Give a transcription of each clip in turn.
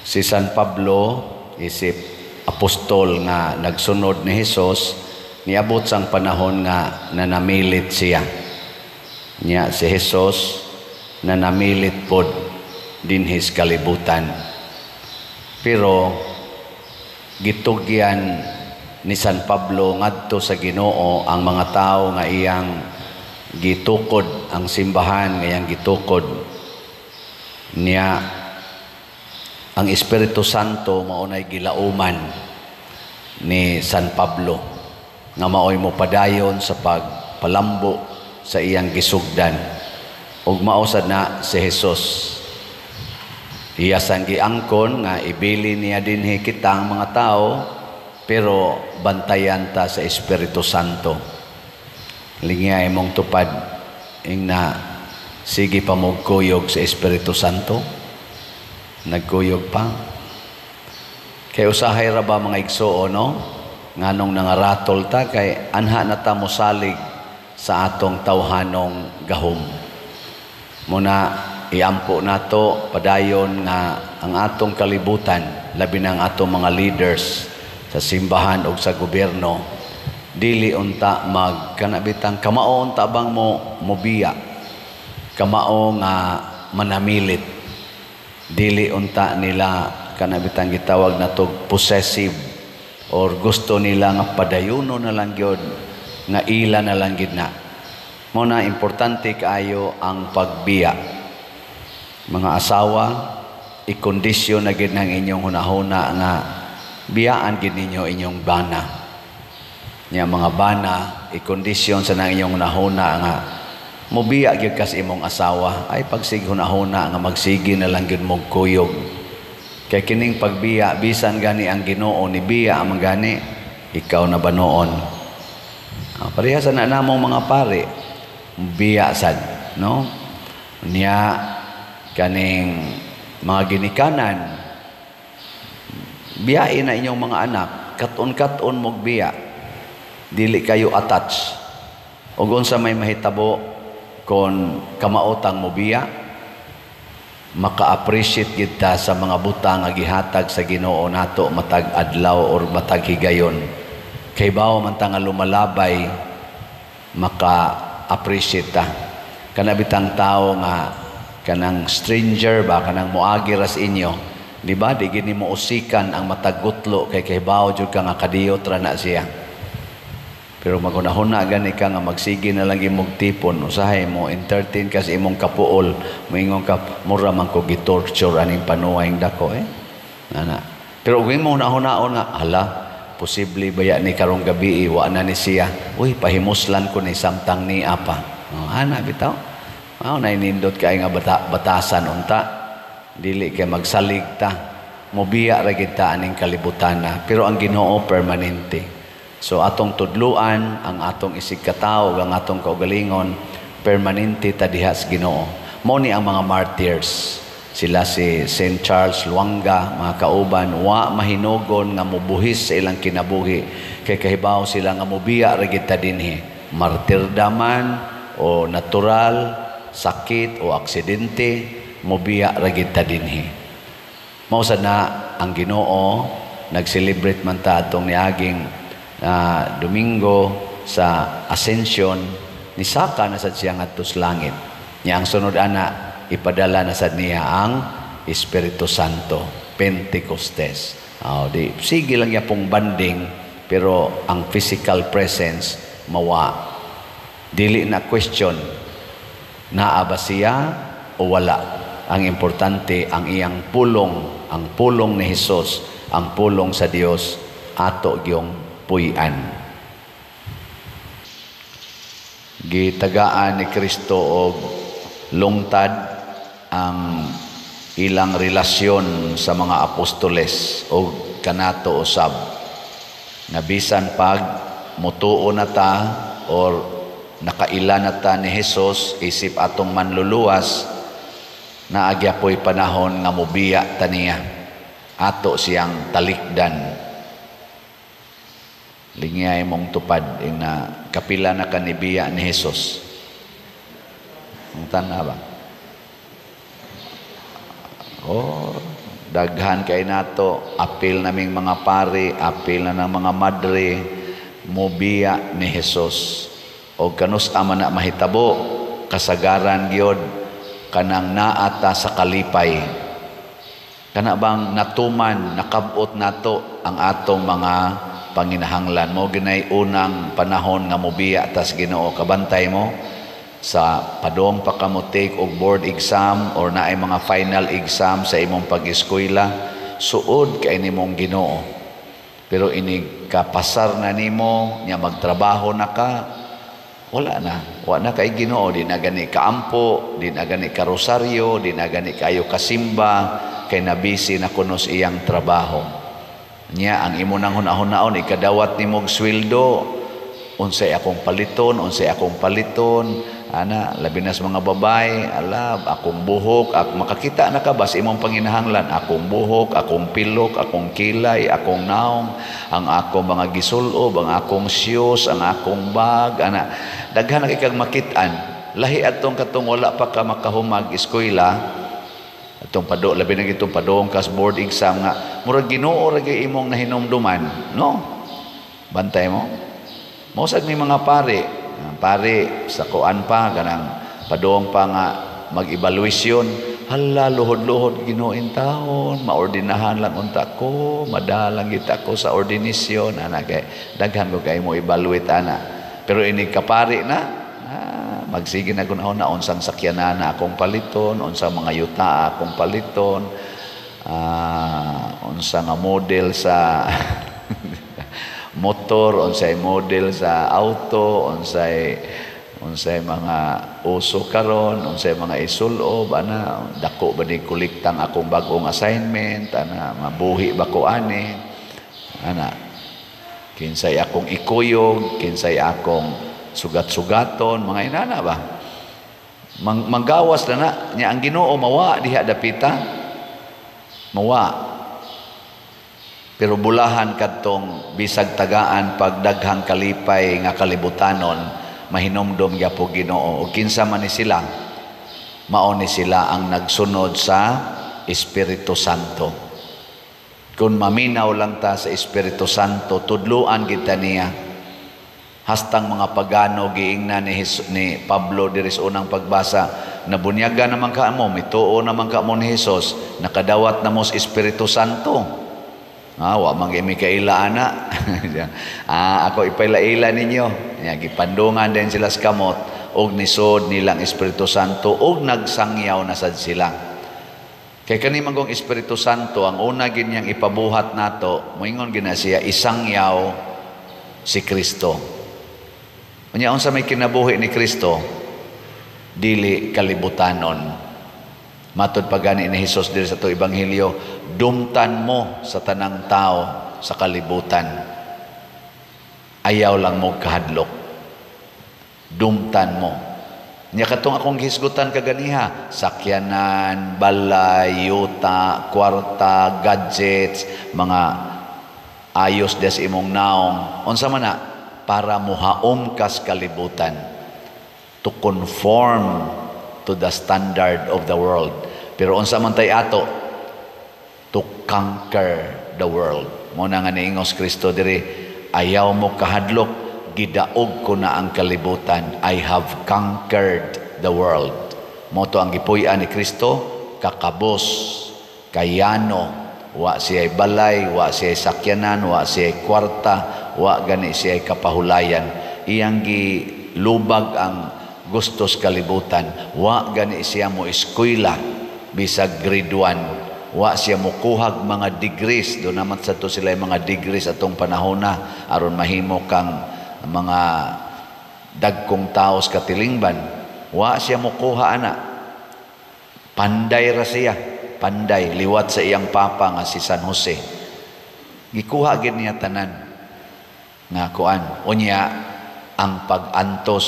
Si San Pablo, isip apostol nga nagsunod ni Hesus, niabot sang panahon nga nanamilit siya. Nya si Hesus nanamilit pod dinhi sa kalibutan. Pero gitugyan ni San Pablo ngadto sa Ginoo ang mga tawo nga iyang gitukod, ang simbahan nga iyang gitukod. Niya ang Espiritu Santo mao nay gilauman ni San Pablo nga maoy mopadayon sa pagpalambo sa iyang gisugdan. Ug mao sad na si Jesus, iya sang giangkon nga ibili niya dinhi kitang mga tao, pero bantayan ta sa Espiritu Santo. Lingya imong tupad ingna, sige pa mo kuyog sa Espiritu Santo. Nagkuyog pa. Kay usahay ra ba, mga igsuon, no? Nganong nangaratol ta? Kay anha na ta mosalig sa atong tawhanong gahom. Muna iampo nato padayon nga ang atong kalibutan, labi na ang atong mga leaders sa simbahan o sa gobyerno, dili unta mag kanabitang kamao unta bang mo mobiya, kamao nga manamilit, dili unta nila kanabitang gitawag natog possessive or gusto nila nga padayuno na lang gyud, nga ila na lang gyud na. Mo na importante kaayo ang pagbiya. Mga asawa, ikondisyon na gid ng inyong hunahuna nga biyaan gid ninyo inyong bana. Nya mga bana, ikondisyon sa nang inyong hunahuna nga mobiya gyud kas imong asawa. Ay pagsig hunahuna nga magsige na lang gyud mog kuyog. Kay kining pagbiya, bisan gani ang Ginoo ni biya man gani, ikaw na ba noon? Ah, pareha sa na namong mga pare, biya sad, no? Niya kaning mga ginikanan, biyain na inyong mga anak, katon-katon mog biya. Dili kayo attach. Ug unsa may mahitabo kon kamaotang mo biya, maka-appreciate gid ta sa mga butang nga gihatag sa Ginoo nato matag adlaw or matag higayon. Kay bawo man ta nga lumalabay, maka-appreciate ta. Kana bitang tao nga kanang stranger ba, kanang moagi ras inyo, di ba? Di gini mo usikan ang matag gutlo kay kahibawo jud ka nga kadiyot ra na siya. Pero maghunahuna gani ka nga magsige na lang imong tipon, usahay mo entertain ka sa imong kapuol, moingon ka, "Mura man ko gitorture aning panuwayng dako eh." Ana. Pero ug imo hunahunaon nga, "Hala, posible baya ni karong gabi wa na ni siya. Uy, pahimuslan ko ni samtang ni apa." Oh, ana bitaw. Mao na nindot kay nga batasan unta. Dili kay magsalig ta. Mobiya ra gid ta aning kalibutan na. Pero ang Ginoo permanente. So atong tudluan ang atong isig katawo, ang atong kaugalingon, permanente ta diha sa Ginoo. Mao ni ang mga martyrs. Sila si Saint Charles Lwanga, mga kauban, wa mahinugon nga mobuhis sa ilang kinabuhi kay kahibaw sila nga mobiya ra gid ta dinhi. Martirdaman o natural, sakit o aksidente, mobiya ra gid ta dinhi. Mao sad na ang Ginoo, nag-celebrate man ta atong niaging Domingo sa Ascension, nisaka na sad siya ngadto sa langit. Nya ang sunod ana, ipadala na sad niya ang Espiritu Santo, Pentecostes. Oh, di sige lang yapong banding, pero ang physical presence mawa. Dili na question naa ba siya o wala. Ang importante, ang iyang pulong, ang pulong ni Hesus, ang pulong sa Dios ato gyung puy-an. Gitagaan ni Kristo og lungtad ang ilang relasyon sa mga apostoles o kanato usab. Nga bisan pag mutuo na ta or nakaila na ta ni Hesus isip atong manluluwas, naagyapoy panahon nga mobiya ta niya, ato siyang talikdan. Lingyay mong tupad ina, kapila na kanibiya ni Hesus? Ang tana ba? Oh, Daghan kay nato, apil naming mga pari, apil na ng mga madre, mobiya ni Jesus. O kanus ama na mahitabo, kasagaran gyud kanang naata sa kalipay. Kana bang natuman, nakabot nato ang atong mga panginahanglan. Mo ginay unang panahon nga mobiya tas Ginoo. Kabantay mo sa padong pa kamo take og board exam or naay mga final exam sa imong pag-eskwela, suod kay nimong Ginoo. Pero inig kapasar na nimo nya, magtrabaho na ka, wala na, wa na kay Ginoo. Di na gani kaampo, di na gani ka rosaryo, di na gani kayo kasimba, kay nabisi na kuno sa iyang trabaho niya. Ang imo nang hunahunahon, ikadawat nimo og sweldo, unsay akong paliton, unsay akong paliton ana. Labi na sa mga babae, ala, akong buhok, makakita na ka ba sa imong panginahanglan? Akong buhok, akong pilok, akong kilay, akong naong, ang akong mga gisulob, ang akong shoes, ang akong bag, ana. Daghan na kay kag makit-an. Lahi atong katong wala pa ka makahumag eskwela, atong pado, labi na gitong padong kas board exam nga murag Ginoo ra gyud imong nahinumduman, no? Bantay mo. Mosag may mga pare, pare sa kuan pa, kanang padong pa nga mag-evaluation, hala, luhod-luhod, Ginoo taon, maordinahan lang unta ko, madalang kita ko sa ordinasyon, ana, kay daghan ko kay mo evaluate ana. Pero inig kapari na, magsige na kun na unsang sakyanan na akong paliton, unsang mga yuta akong paliton, unsa nga model sa motor, unsay model sa auto, unsay mga uso karon, unsay mga isulob ana, dako ba ni kolektang akong bag-ong assignment ana, mabuhi ba ko ani ana, kinsay akong ikuyog, kinsay akong sugat-sugaton, mga inana ba. Manggawas na na nya ang Ginoo mawa diha dapita, mawa. Pero bulahan kadtong bisag tagaan pag daghang kalipay nga kalibutanon, mahinomdom gyapon Ginoo. Ug kinsa man ni sila? Mao ni sila ang nagsunod sa Espiritu Santo. Kung maminaw lang ta sa Espiritu Santo, tudluan kita niya. Hastang mga pagano giingna ni Pablo diri sa unang pagbasa, nabunyaga naman ka mo, mituo naman ka mo ni Hesus, nakadawat na mo sa Espiritu Santo. Wa man gyud mi kaila ana. Ako ipaila-ila ninyo. Nya gipandungan din sila sa kamot og nisod nilang Espiritu Santo og nagsangyaw na sad sila. Kay kani man gong Espiritu Santo, ang una gid niyang ipabuhat nato, moingon gina siya, isangyaw si Kristo. Unya unsa may kinabuhi ni Kristo? Dili kalibutanon. Matod pa gani ni Hesus diri sa ato ebanghelyo, dumtan mo sa tanang tao sa kalibutan. Ayaw lang mo kahadlok. Dumtan mo. Nya katong akong gihisgutan kaganiha, sakyanan, balay, yuta, kwarta, gadgets, mga ayos des imong naong. Unsa man na? Para muhaom kas kalibutan. To conform to the standard of the world. Pero unsa man tay ato? To conquer the world. Mo na nga niingos Kristo diri, ayaw mo kahadlok, gidaog ko na ang kalibutan. I have conquered the world. Mo to ang gipuy-an ni Kristo, kakabos, kayano, wa siya'y balay, wa siya'y sakyanan, wa siya'y kwarta, wa gani siya'y kapahulayan. Iyang gilubag ang gustos kalibutan. Wa gani siya mo eskwela bisag grade 1. Wa siya mokuhag mga degrees. Do naman sa to sila yung mga degrees atong panahon na aron mahimo kang mga dagkong taos katilingban. Wa siya mokuha ana. Panday ra siya. Panday liwat sa iyang papa nga si San Jose. Gikuha gid niya tanan nga kuan. Unya ang pag-antos,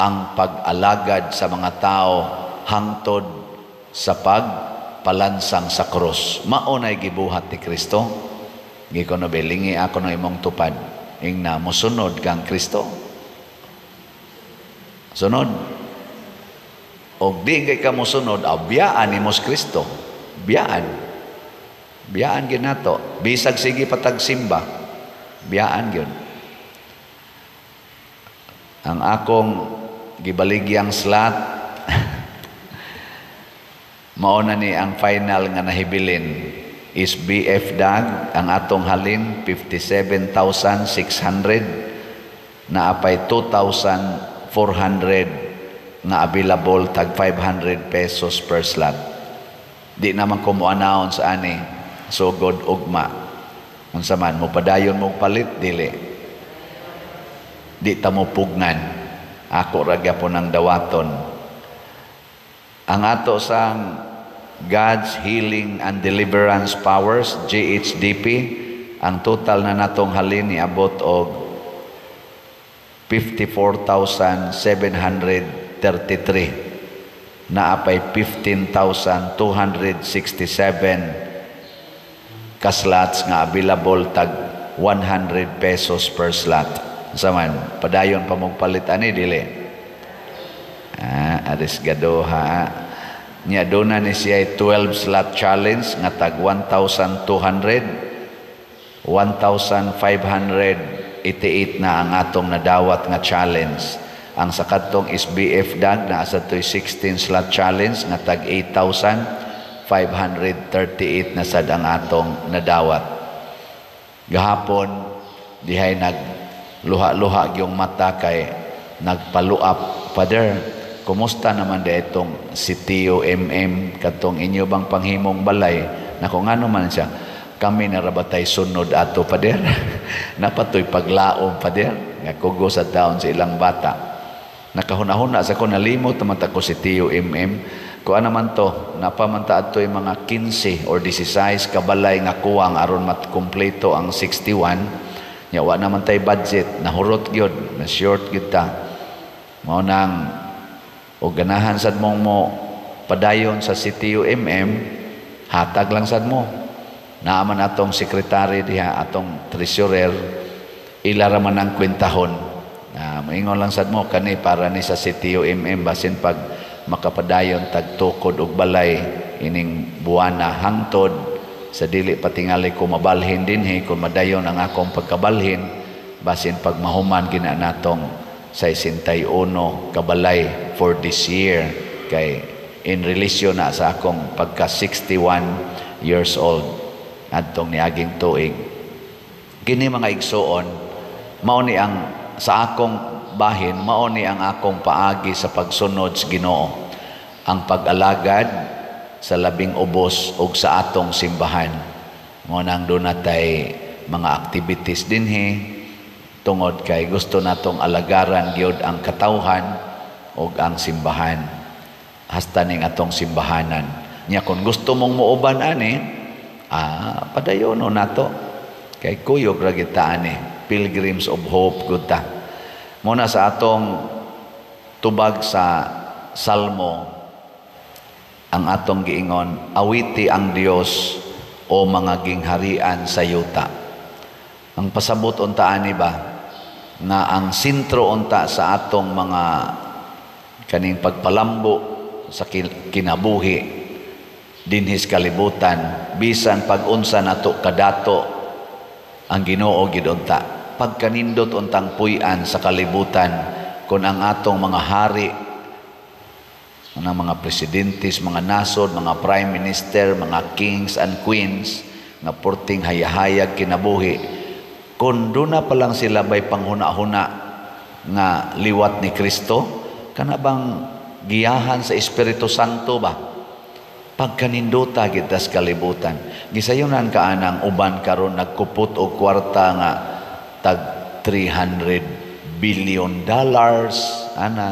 ang pag-alagad sa mga tao hangtod sa pagpalansang sa krus. Mao nay gibuhat ni Kristo. Gikono belingi ako ng imong tupad. Ingna mosunod kang Kristo. Sunod. Og di kay ka mosunod, biyaan nimo si Kristo. Biyaan. Biyaan gyud nato. Bisag sige pa tag simba, biyaan gyud. Ang akong gibaligyang slot, mao na ni ang final nga nahibilin is BF Dag. Ang atong halin 57,600, naapay 2,400 nga available, tag 500 pesos per slot. Di naman ko mo announce ani sugod ugma. Unsa man, mo padayon mo palit, dili? Di ta mo pugnan. Ako ra gyapon ang dawaton. Ang ato sang God's Healing and Deliverance Powers, GHDP, ang total na natong halin niabot og 54,733, naapay 15,267 ka slots nga available, tag 100 pesos per slot. Unsa man, padayon pa mong palit ani, dili? Ah, arisgado ha. Nya duna ni siya 12 slot challenge nga tag 1,200, 1,588 na ang atong nadawat nga challenge. Ang sa kadtong SBF Dag, naa sa to'y 16 slot challenge nga tag 8,538 na sad ang atong nadawat. Gahapon dihay nag luha-luha yung mata kay nagpaluap, "Father, kumusta naman di itong si Tio MM, katong inyo bang panghimong balay?" Nako, ngano man siya? "Kami narabatay sunod ato, Father. Napatoy paglaom, Father." Nga kugo sa taon sa ilang bata. Nakahuna-huna sa ko, nalimot naman ta ko si Tio MM. Kuan naman to, napamanta adto yung mga 15 or 16 kabalay nga kuwang aron matkumpleto ang 61. Nya wa naman tay budget, nahurot gyud, na short gyud ta. Mao nang o ganahan sad mong mo padayon sa CTU MM, hatag lang sad mo. Naa man atong sekretary diha, atong treasurer, ila ra man ang kwentahon. Na maingon lang sad mo kani para ni sa CTU MM, basin pag makapadayon tagtukod og balay ining buwana hangtod sa dili patingali ko mabalhin dinhi. Kung madayon ang akong pagkabalhin, basin pag mahuman gina natong 61 kabalay for this year, kay in relation na sa akong pagka 61 years old adtong niaging tuig. Kini, mga igsuon, mao ni ang sa akong bahin, mao ni ang akong paagi sa pagsunod sa Ginoo, ang pag-alagad sa labing ubos ug sa atong simbahan. Mao nang duna tay mga activities dinhi tungod kay gusto natong alagaran gyud ang katawhan ug ang simbahan, hasta ning atong simbahanan. Nya kung gusto mong muuban ani, padayono nato kay kuyog ra gyud ta ani, Pilgrims of Hope gud ta. Muna sa atong tubag sa Salmo, ang atong giingon, "Awiti ang Dios, o mga gingharian sa yuta." Ang pasabot unta ani ba nga ang sentro unta sa atong mga kaning pagpalambo sa kinabuhi dinhis kalibutan, bisan pag-unsa nato kadato, ang Ginoo gid unta. Pagkanindot untang puy-an sa kalibutan kung ang atong mga hari, ang mga presidentes, mga nasod, mga prime minister, mga kings and queens nga porting hayahayag kinabuhi, kung duna pa lang sila bay panghuna-huna nga liwat ni Kristo, kana bang giyahan sa Espiritu Santo ba? Pagkanindota gid tas kalibutan. Gisayunan ka anang uban karon nagkupot og kwarta nga tag $300 billion ana,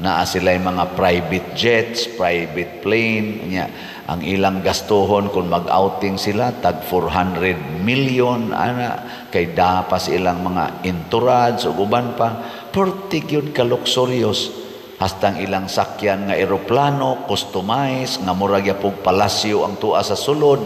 naa sila mga private jets, private plane nya. Ang ilang gastuhon kung mag-outing sila tag 400 million ana, kay dapas ilang mga entourage ug uban pa. Perti gyud ka luxurious, hastang ilang sakyan nga eroplano customized nga murag yapog palasyo ang tuwa sa sulod.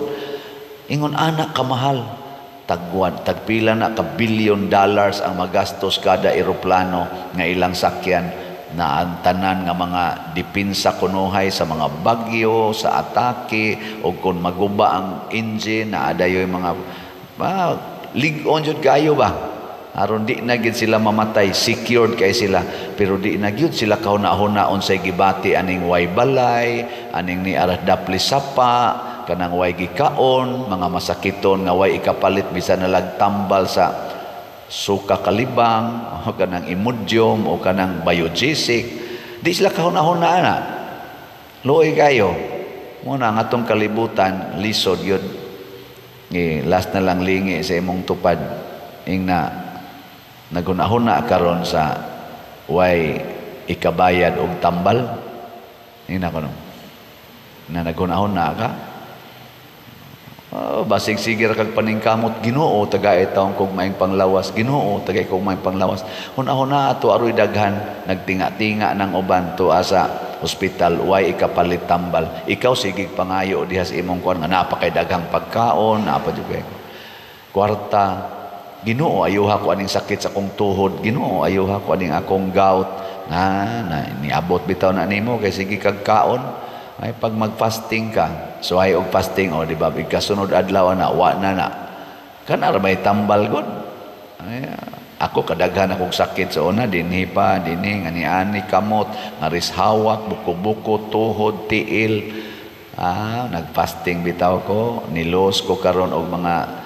Ingon ana kamahal, tagwan tagpila na ka billion dollars ang magastos kada eroplano nga ilang sakyan. Na ang tanan nga mga dipinsa kunuhay sa mga bagyo, sa atake, o kung maguba ang engine, naa dayoy mga lig-on jud kaayo ba? Aron di na gid sila mamatay, secured kay sila, pero di na gyud sila kahuna-huna unsay gibati aning way balay, aning ni aras dapli sapa, kanang way gikaon, mga masakiton nga way ikapalit bisan nalag tambal sa suka kalibang o kanang Imodium o kanang Biogesic. Di sila kahuna-huna ana. Luoy kayo. Muna ang atong kalibutan lisod yun. Last na lang lingi sa imong tupad ing na naghuna-huna karon sa way ikabayad og tambal. Ing na kuno na naghuna-huna ka. Oh, basig sige ra kag paningkamot, Ginoo, tagay taon kog maayong panglawas, Ginoo, tagay kog maayong panglawas. Huna-huna ato aroy daghan nagtinga-tinga ng uban to asa ospital, way ikapalit tambal. Ikaw sige pangayo diha sa imong kuan nga naa pa kay daghang pagkaon, naa pa jud kay kwarta. Ginoo, ayuha ko aning sakit sa akong tuhod. Ginoo, ayuha ko aning akong gout. Na niabot bitaw na nimo kay sige kag kaon. Ay pag mag-fasting ka, so ay og fasting, o di ba, ikasunod adlaw na wa na na. Kana ra may tambal gud. Ay, ako kadaghan akong sakit sa una, dinhi pa, dinhi ngani-ani kamot, ngaris hawak, buko-buko, tuhod, tiil. Nag-fasting bitaw ko, nilos ko karon og mga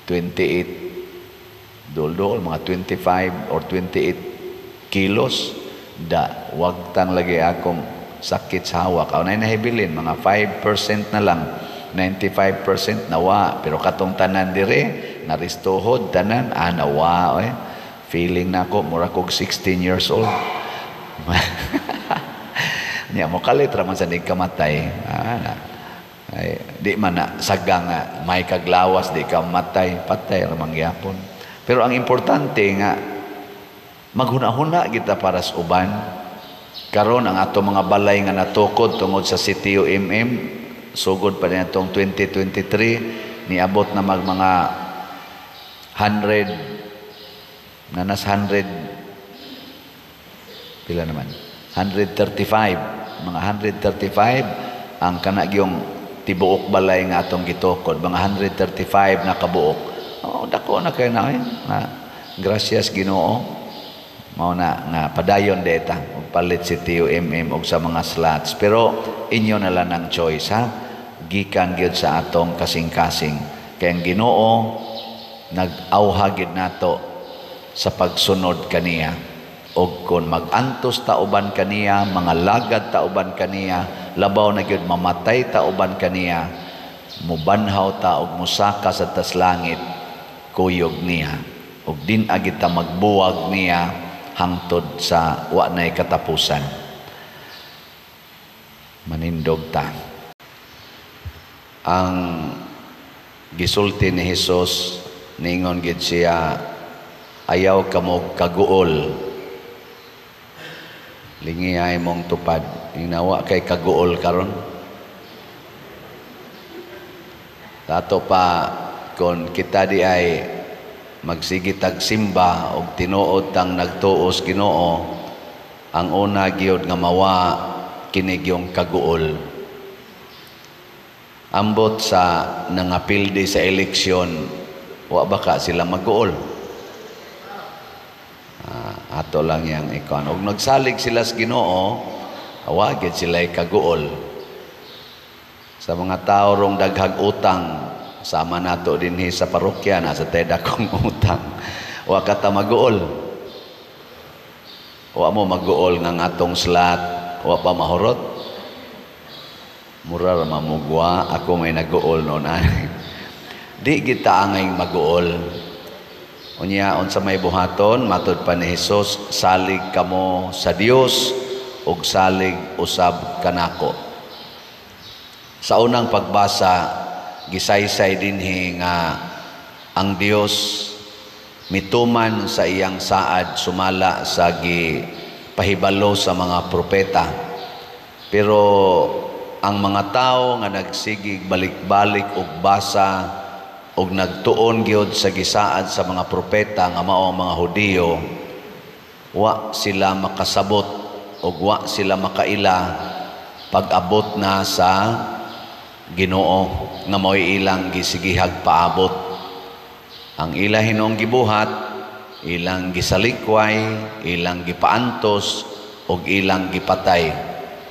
28 dol-dol, mga 25 or 28 kilos. Da, wag tang lagi akong sakit sa hawak. Aw nay nahibilin, mga 5% na lang, 95% nawa. Pero katong tanan dire, naristuhod, tanan, nawa. Eh. Feeling na ako, mura kog 16 years old. Niya, mo kalit raman sa di kamatay. Na. Ay, di man na sagang nga, may kaglawas, di ka matay, patay ramang gyapon. Pero ang importante nga, maghuna-huna kita para sa uban. Karon ang ato mga balay nga natukod tungod sa CTO MM, sugod pa niya itong 2023, niabot na mag mga 100, na nas 100, pila naman? 135, mga 135 ang kanagyong tibuok balay nga atong gitukod, mga 135 na kabuok. Oh, dako na kayo na, eh. Na, gracias Ginoo. Mao na nga padayon deta og palit si TUMM og sa mga slots, pero inyo na lang ang choice, ha. Gikan gyud sa atong kasing-kasing. Kay ang Ginoo nag-awha gyud nato sa pagsunod kaniya. Og kon mag-antos ta uban kaniya, mga lagad ta uban kaniya, labaw na gyud mamatay ta uban kaniya, mubanhaw ta og musaka sa tas langit kuyog niya. Og din agit ta magbuwag niya hangtod sa wa nay katapusan. Manindog ta. Ang gisulti ni Hesus, ningon gid siya, ayaw kamo kaguol. Lingiyay mong tupad. Inawa kay kaguol karon. Tato pa kon kita di ay magsige tag simba og tinuod tang nagtuos Ginoo, ang una gyud nga mawa kini gyung kaguol. Ambot sa nangapildi sa eleksyon, wa ba ka sila maguol? Ato lang yang ikon. Og nagsalig sila sa Ginoo, wa gyud sila kaguol. Sa mga tao rong daghag utang, sama nato dinhi sa parokya na sa teda kong utang, wa ka ta maguol. Wa mo maguol nga atong slot, wa pa mahurot. Mura ra mamugwa, ako may naguol noon. Di kita angay maguol. Unya unsa may buhaton, matud pa ni Hesus, salig kamo sa Dios ug salig usab kanako. Sa unang pagbasa, gisaysay dinhi nga ang Dios mituman sa iyang saad sumala sa gipahibalo sa mga propeta. Pero ang mga tawo nga nagsigig balik-balik og basa og nagtuon gyud sa gisaad sa mga propeta nga mao ang mga Hudiyo, Wa sila makasabot ug wa sila makaila pag-abot na sa Ginoo nga mao'y ilang gisigihag paabot. Ang ila hinuong gibuhat, ilang gisalikway, ilang gipaantos ug ilang gipatay.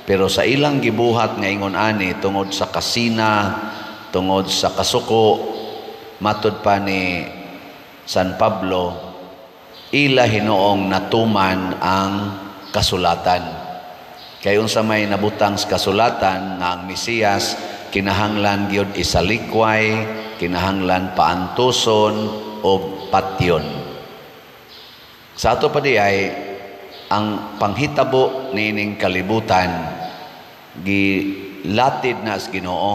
Pero sa ilang gibuhat nga ingon ani, tungod sa kasina, tungod sa kasuko, matud pa ni San Pablo, ila hinuong natuman ang kasulatan. Kay unsa may nabutang sa kasulatan nga ang Mesiyas kinahanglan gyud isalikway, kinahanglan paantuson og patyon. Sa ato pa di ay ang panghitabo niining kalibutan gilatid na sa Ginoo.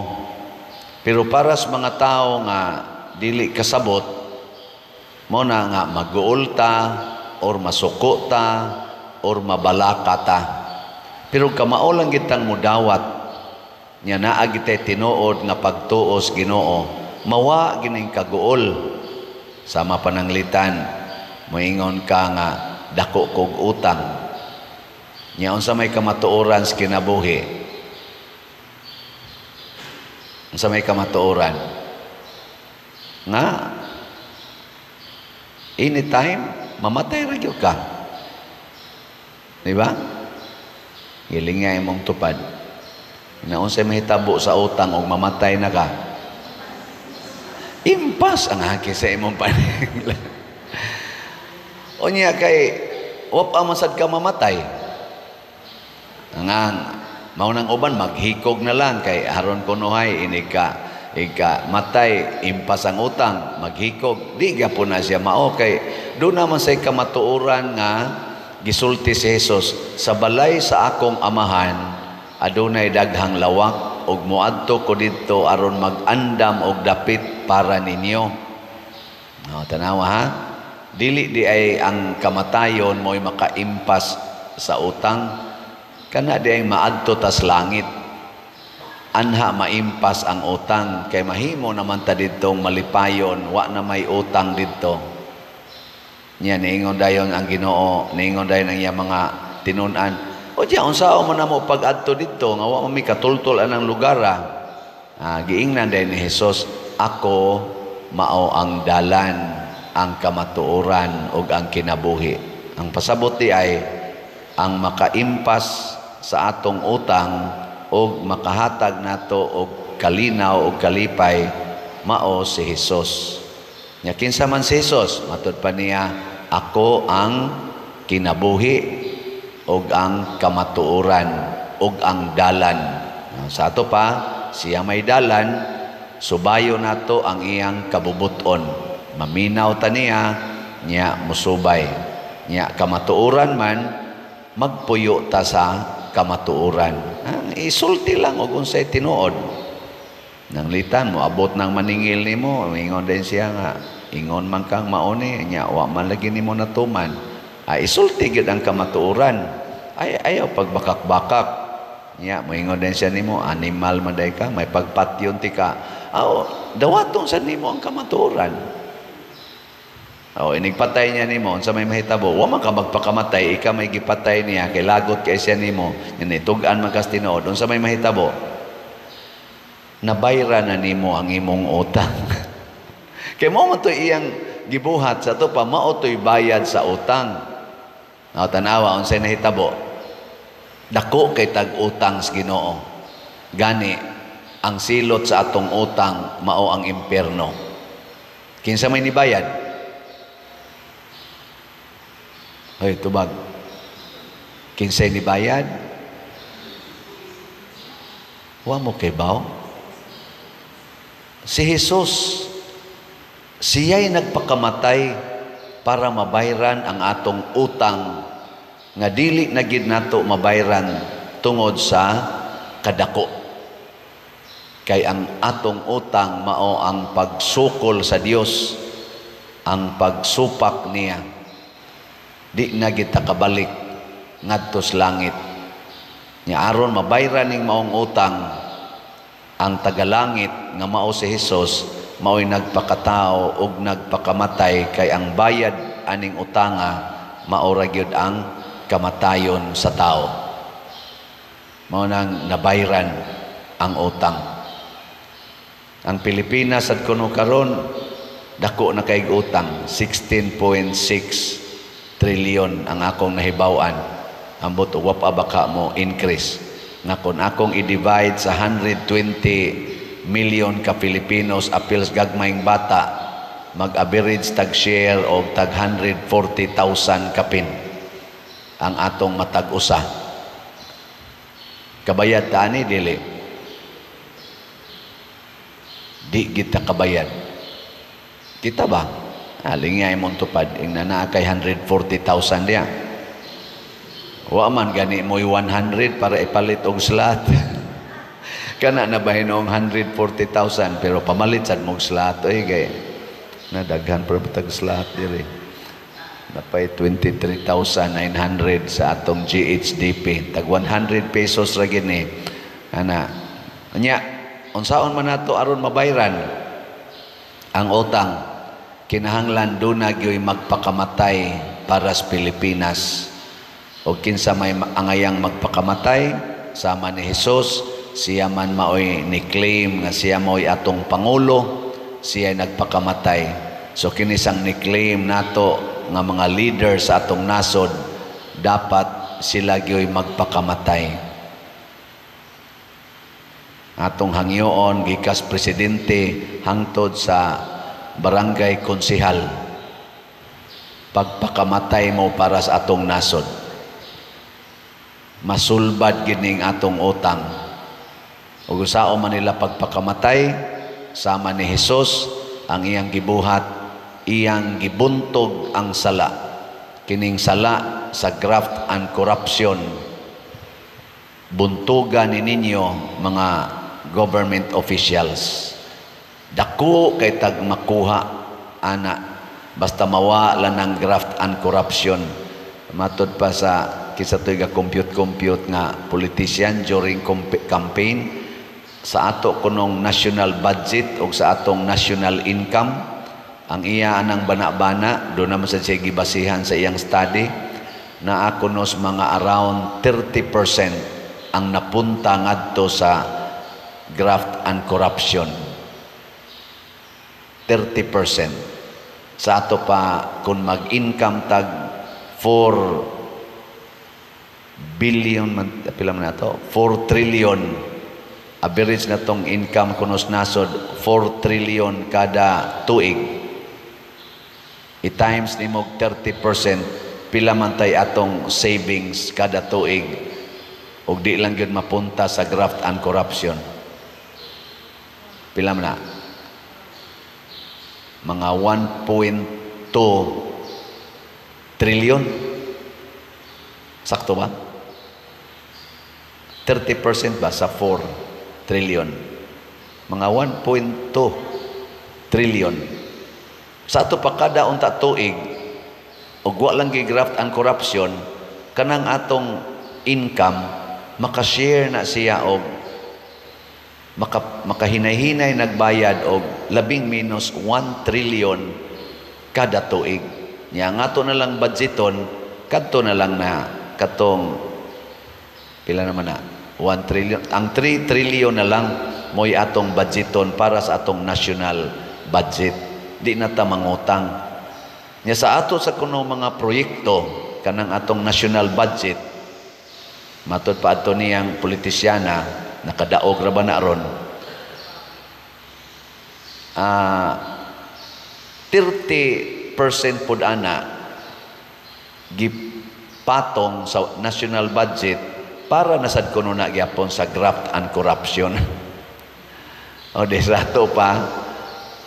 Pero para sa mga tao nga dili kasabot, mo na nga maguol ta or masuko ta or mabalaka ta. Pero kamao lang gitang mudawat nya naa gitay tinuod nga pagtuos Ginoo, mawa gining kaguol. Sama pananglitan moingon ka nga dako kog utang. Nya unsa may kamatuoran sa kinabuhi? Unsa may kamatuoran? Nga anytime mamatay ra gyud ka. Di ba? Giling nga imong tupad. Naunsay mahitabo sa utang og mamatay na ka? Impas ang haki sa imong paningla. Unya kay wa pa man sad ka mamatay. Ang mao nang uban maghikog na lang kay aron kunuhay inig ka ika matay impas ang utang maghikog. Di gyapon na siya mao kay do naman say kamatuoran nga gisulti si Jesus sa balay sa akong amahan adunay daghang lawak ug moadto ko didto aron mag-andam og dapit para ninyo. No, tanawa ha. Dili di ay ang kamatayon mo'y makaimpas sa utang, kana di ay maadto tas langit. Anha maimpas ang utang kay mahimo naman ta didtong malipayon, wa na may utang didto. Nya niingon dayon ang Ginoo, niingon dayon ang iyang mga tinun-an. O diya, unsaon man namo pag-adto didto nga wa man mi katultol anang lugar ah. Giingnan dayon ni Jesus, ako mao ang dalan, ang kamatuoran ug ang kinabuhi. Ang pasabot di ay ang makaimpas sa atong utang ug makahatag nato og kalinaw ug kalipay mao si Jesus. Nya kinsa man si Jesus? Matud pa niya, ako ang kinabuhi og ang kamatuoran og ang dalan. Sa ato pa, siya may dalan, subayo nato ang iyang kabubuton. Maminaw ta niya, niya musubay. Niya kamatuoran man, magpuyo ta sa kamatuoran. Isulti lang og unsay tinuod. Nanglitan mo abot ng maningil nimo, ingon din siya nga ingon man kang mauni, nya wa man lagi nimo natuman. Isulti gyud ang kamatuoran. Ay ayaw pagbakak-bakak. Nya moingon din siya nimo, animal man day ka, may pagpatyon ti ka. Aw, dawaton sa nimo ang kamatuoran. O, inigpatay niya nimo, unsa may mahitabo, wa man ka magpakamatay, ika may gipatay niya, kay lagot kay siya nimo, nya tug-an man kas tinuod, unsa may mahitabo? Nabayra na nimo ang imong utang. Kay mao man to iyang gibuhat sa to pa, mao to'y bayad sa utang. O, tanawa, unsay nahitabo? Dako kay tag-utang sa Ginoo. Gani, ang silot sa atong utang, mao ang impierno. Kinsa may nibayad? Hoy, tubag. Kinsay nibayad? Wa mo kay baw? Si Jesus, siya'y nagpakamatay para mabayran ang atong utang nga dili na gid nato mabayran tungod sa kadako. Kay ang atong utang mao ang pagsukol sa Dios, ang pagsupak niya. Di na kita kabalik ngadto sa langit. Nya aron mabayran ning maong utang, ang tagalangit nga mao si Hesus mao'y nagpakatao ug nagpakamatay, kay ang bayad aning utanga mao ra gyud ang kamatayon sa tao. Mao nang nabayran ang utang. Ang Pilipinas at kuno karon dako na kay utang, 16.6 trillion ang akong nahibaw-an. Ambot wa pa baka mo increase. Nga kung akong i-divide sa 120 million ka Filipinos apils gagmayng bata, mag-average tag share og tag 140,000 kapin ang atong matag usa. Kabayad ta ani, dili? Di kita kabayad. Kita ba? Ah, lingay mong tupad. Ing na kay 140,000 diya. Wa man gani mo'y 100 para ipalit og slot. Kana na ba hinoong 140,000, pero pamalit sad mong slot oy, kay na daghan pa tag slot diri. Napay 23,900 sa atong GHDP. Tag 100 pesos ra gini. Ana. Nya, unsaon man nato aron mabayran ang utang? Kinahanglan duna gyoy magpakamatay para sa Pilipinas. O kinsa may angayang magpakamatay sama ni Jesus, siya man maoy ni-claim nga siya maoy atong pangulo, siya nagpakamatay. So kinisang ni-claim nato nga mga leader sa atong nasod, dapat sila gyoy magpakamatay. Atong hangyoon gikas presidente hangtod sa barangay konsehal, pagpakamatay mo para sa atong nasod, masulbad gining atong utang. Ug usao man nila pagpakamatay sama ni Jesus, ang iyang gibuhat, iyang gibuntog ang sala, kining sala sa graft and corruption. Buntugan ni ninyo, mga government officials. Dako kay tag makuha ana basta mawa lang ng graft and corruption. Matud pa sa kinsa to'y ga compute compute nga politician during campaign, sa ato kunong national budget o sa atong national income, ang iya anang bana-bana do naman sa siya gibasihan sa iyang study na kunos mga around 30% ang napunta ngadto sa graft and corruption. 30% sa ato pa, kung mag-income tag 4 billion man, pila man ato, 4 trillion average na tong income kunos nasod, 4 trillion kada tuig, i-times nimo 30%, pila man tay atong savings kada tuig ug di lang gyud mapunta sa graft and corruption? Pila man na? Mga 1.2 trillion. Sakto ba? 30% ba sa 4 trillion? Mga 1.2 trillion. Sa ato pa kada unta tuig, ug wa lang gi-graft ang corruption, kanang atong income makashare na siya og makahinay-hinay nagbayad og labing minus 1 trillion kada tuig. Nya ang ato na lang budgeton kadto na lang na katong pila naman na 1 trillion. Ang 3 trillion na lang mo'y atong budgeton para sa atong national budget. Di na ta mangutang. Nya sa ato sa kuno mga proyekto, kanang atong national budget, matud pa ato niyang politisyana, nakadaog ra ba na ron? 30% pud ana gipatong sa national budget para nasad kuno na gyapon sa graft and corruption. O di sa ato pa,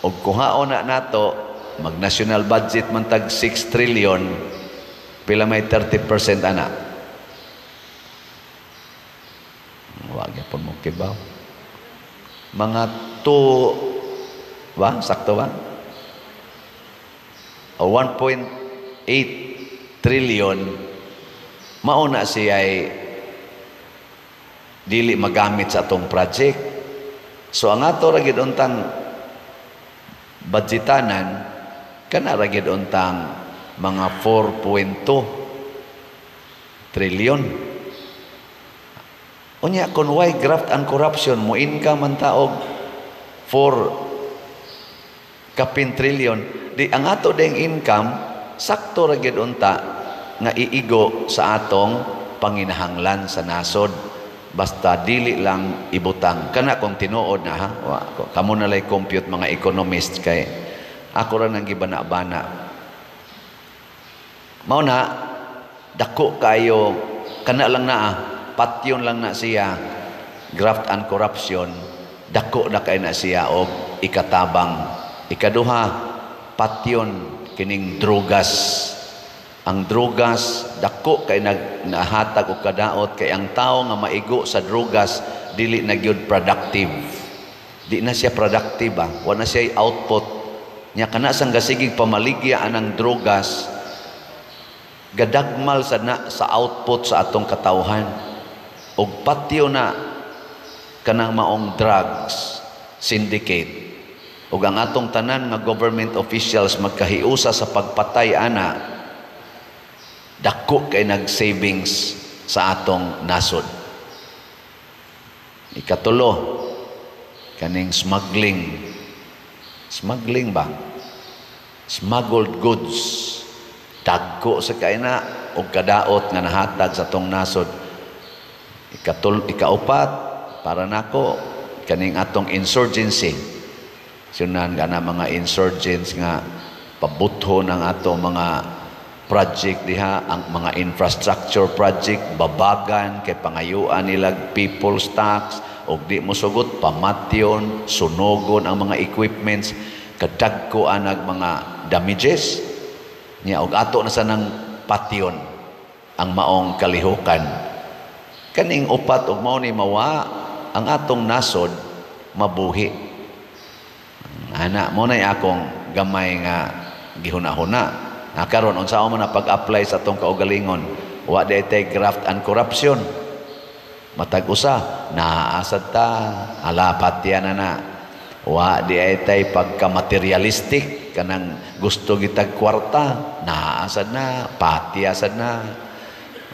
og kuhaon na nato, mag national budget man tag 6 trillion, pila may 30% ana? Wa gyapon mo kibaw. Mga 2 ba? Sakto ba? O 1.8 trillion mauna siya ay dili magamit sa atong project. So ang ato ra gid untang budgetanan, kana ra gid untang Mga 4.2 trillion. Unya kung why graft and corruption mo income man ta og 4 kapin trillion, di ang ato ding income sakto ra gyud unta nga iigo sa atong panginahanglan sa nasod, basta dili lang ibutang kana. Kung tinuod na ha, kamo na lay compute, mga economist, kay ako ra nang gibana-bana. Mao na dako kayo kana lang na patyon lang na siya. Graft and corruption, dako na kay na siya og ikatabang. Ikaduha, patyon kining drugas. Ang drugas dako kay nag nahatag og kadaot, kay ang tawo nga maigo sa drugas dili na gyud productive. Di na siya productive ba, wa na siya output nya. Kana sang gasigig pamaligya anang drugas, gadagmal sa na sa output sa atong katawhan. Og patyo na kanang maong drugs syndicate ug ang atong tanan nga government officials magkahiusa sa pagpatay ana, dako kay nag-savings sa atong nasod. Ikatulo, kaning smuggling. Smuggling ba? Smuggled goods. Dagko sa kay na og kadaot nga nahatag sa atong nasod. Ikaupat, para nako, kaning atong insurgency. Sunan ka na mga insurgents nga pabutho ng atong mga project diha, ang mga infrastructure project, babagan kay pangayuan nila people's tax, og di mo sugot, pamatyon, sunogon ang mga equipments, kadagko anag mga damages niya. Og ato na sa nang patyon ang maong kalihukan. Kaning upat og mao ni mawa ang atong nasod, mabuhi ana. Mo na akong gamay nga gihuna-huna na karon, unsa man na pag-apply sa atong kaugalingon. Wa di tay graft and corruption, matag usa naasad ta, ala, patya na na. Wa di ay tay pagka-materialistic, kanang gusto gitag kwarta, naasad na, patya sad na.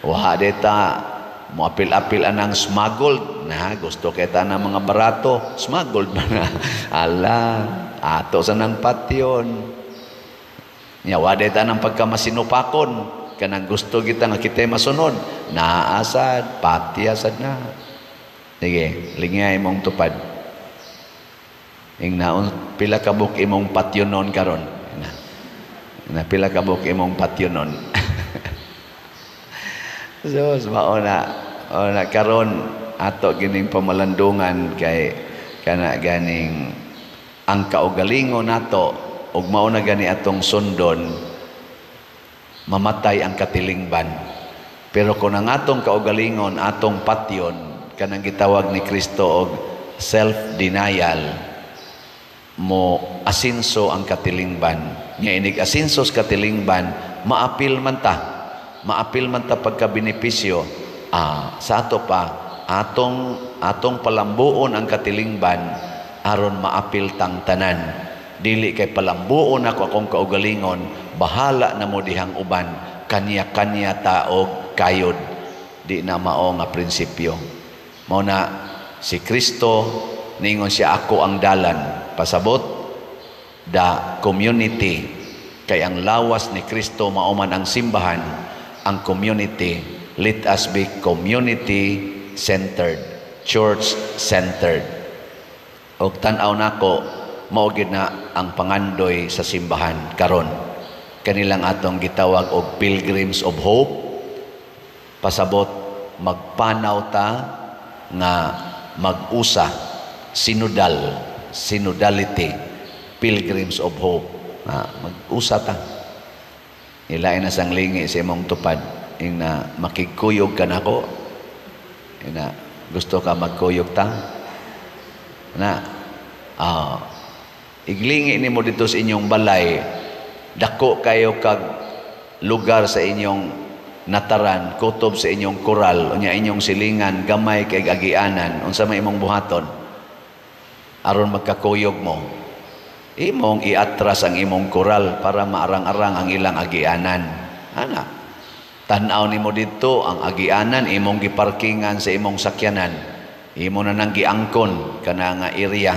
Wa di ta moapil-apil anang smuggled na, gusto kita na mga barato, smuggled ba na, ala, ato sa nang patyon nya. Wa di ta nang pagkamasinupakon, kanang gusto kita nga kita masunod, naasad, patyasad na. Sige, lingay imong tupad. Ing naon pila ka buok imong patyonon karon na, na pila ka buok imong patyonon. So, mao na, o na karon ato gining pamalandungan, kay kana ganing ang kaugalingon nato ug mao na gani atong sundon, mamatay ang katilingban. Pero kung ang atong kaugalingon atong patyon, kanang gitawag ni Kristo og self-denial, mo asinso ang katilingban nya. Inig asinso sa katilingban, maapil man ta, maapil man ta pagka benepisyo. Sa ato pa, atong atong palambuon ang katilingban aron maapil tang tanan. Dili kay palambuon ako akong kaugalingon, bahala na mo dihang uban, kanya-kanya taog kayod. Di na mao nga prinsipyo. Mao na si Kristo ningon siya, "Ako ang dalan." Pasabot the community, kay ang lawas ni Kristo mao man ang simbahan, ang community. Let us be community centered, church centered. Og tan-aw nako, mao gid na ang pangandoy sa simbahan karon, kanilang atong gitawag og Pilgrims of Hope. Pasabot magpanaw ta nga mag-usa, sinodal, synodality, Pilgrims of Hope. Mag-usa ta. Ilain na sang lingi sa imong tupad. Ing na, "Makigkuyog ka nako." Ina, "Gusto ka magkuyog ta?" Na, iglingi nimo dito sa inyong balay, dako kayo kag lugar sa inyong nataran, kutob sa inyong koral, unya inyong silingan, gamay kay agianan, unsa may imong buhaton aron magkakuyog mo? Imong iatras ang imong koral para maarang-arang ang ilang agianan. Ana. Tan-aw nimo didto ang agianan, imong giparkingan sa imong sakyanan. Imo na nang giangkon kana nga area.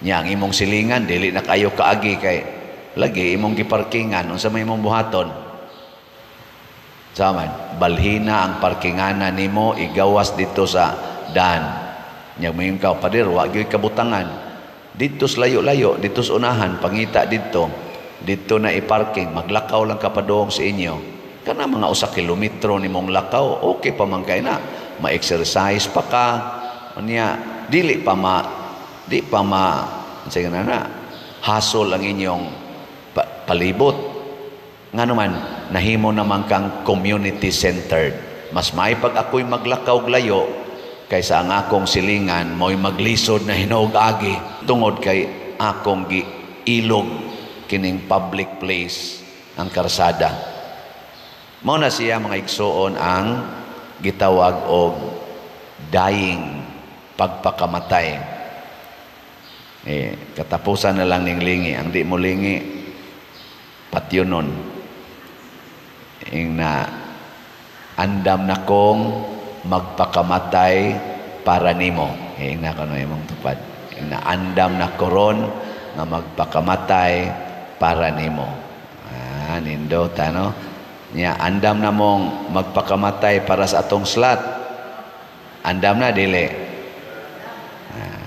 Nya ang imong silingan dili na kayo kaagi kay lagi imong giparkingan. Unsa may imong buhaton? Saman, balhina ang parkinganan nimo, igawas dito sa dan. Nya moingon ka, "Pader, wa gyud kabutangan." Dito sa layo-layo, dito sa unahan, pangita dito. Dito na i-parking, maglakaw lang ka padung sa inyo. Kana mga 1 kilometro nimong lakaw, okay pa man kay na. Ma-exercise pa ka. Unya, dili pa ma di pa ma sige na na hasol ang inyong palibot. Nga naman, nahimo naman kang community-centered. Mas may pag ako'y maglakaw layo kaysa ang akong silingan mo'y maglisod na hinuog agi tungod kay akong giilog kining public place, ang karsada. Mao na siya, mga igsuon, ang gitawag og dying, pagpakamatay. Eh, katapusan na lang ning lingi. Ang di mo lingi, patyonon. Ing na, "Andam na kong magpakamatay para nimo." Eh, ing na kano imong tupad. Ing na, "Andam na ko ron nga magpakamatay para nimo." Ah, nindot ano? Nya andam na mong magpakamatay para sa atong slot. Andam na, dili? Ah,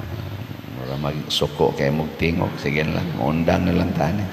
mura magsuko kay mong tingog. Sige lang, undang na lang tani.